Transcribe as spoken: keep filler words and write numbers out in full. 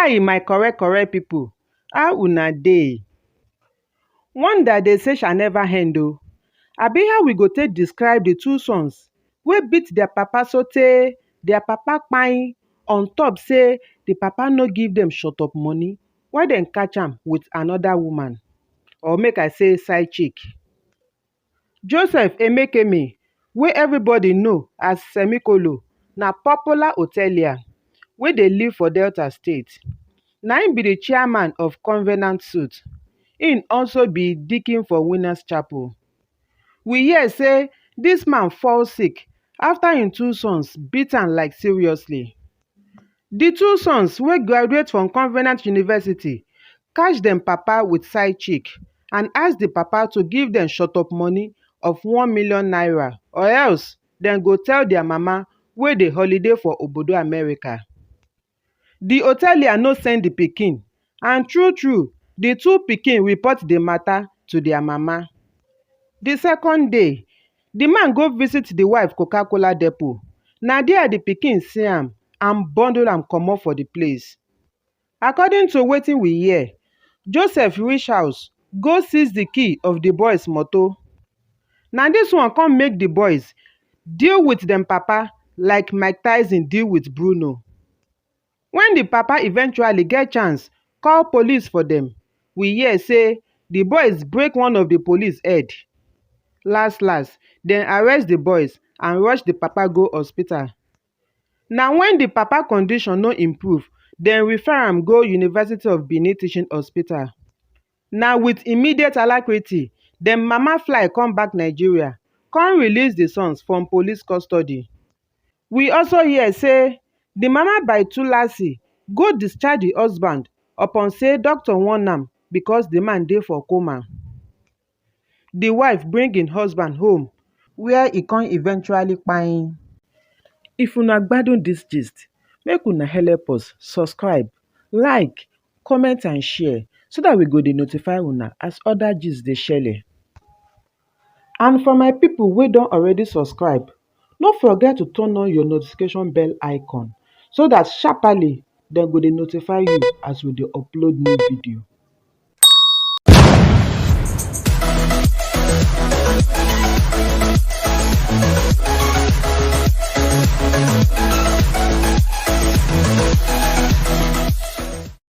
Hi, my correct, correct people. How una dey? Wonder dey say shall never end o. Abi how we go take describe the two sons wey beat their papa sotey their papa kpai on top say the papa no give them shut up money, why dem catch am with another woman? Or make I say side chick. Joseph Emekeme, wey everybody know as Semikolo, na popular hotelier wey dey live for Delta State. Na im be the chairman of Covenant Suit. Im also be deacon for Winners Chapel. We hear say this man fall sick after im two sons beat am like seriously. The two sons wey graduate from Covenant University catch dem papa with side chick and ask the papa to give dem shut up money of one million naira, or else dem go tell their mama wey dey holiday for obodo America. The hotelier no send the pikin, and true true, the two pikin report the matter to their mama. The second day, the man go visit the wife Coca-Cola depot. Na there the pikin see am and bundle am comot for the place. According to wetin we hear, Joseph reach house, go seize the key of the boys motor. Na this one come make the boys deal with dem papa like Mike Tyson deal with Bruno. When the papa eventually get chance call police for them, we hear say the boys break one of the police head. Last last, dem arrest the boys and rush the papa go hospital. Na when the papa condition no improve, dem refer am go University of Benin Teaching Hospital. Na with immediate alacrity, dem mama fly come back Nigeria, come release the sons from police custody. We also hear say the mama by tulasi go discharge the husband upon say doctor warn am because the man dey for coma. The wife bring im husband home, where e come eventually kpai. If una gbadun this gist, make una help us subscribe, like, comment and share so that we go dey notify una as other gist dey shele. And for my people wey don already subscribe, no forget to turn on your notification bell icon so that sharply dem go dey notify you as we dey upload new video.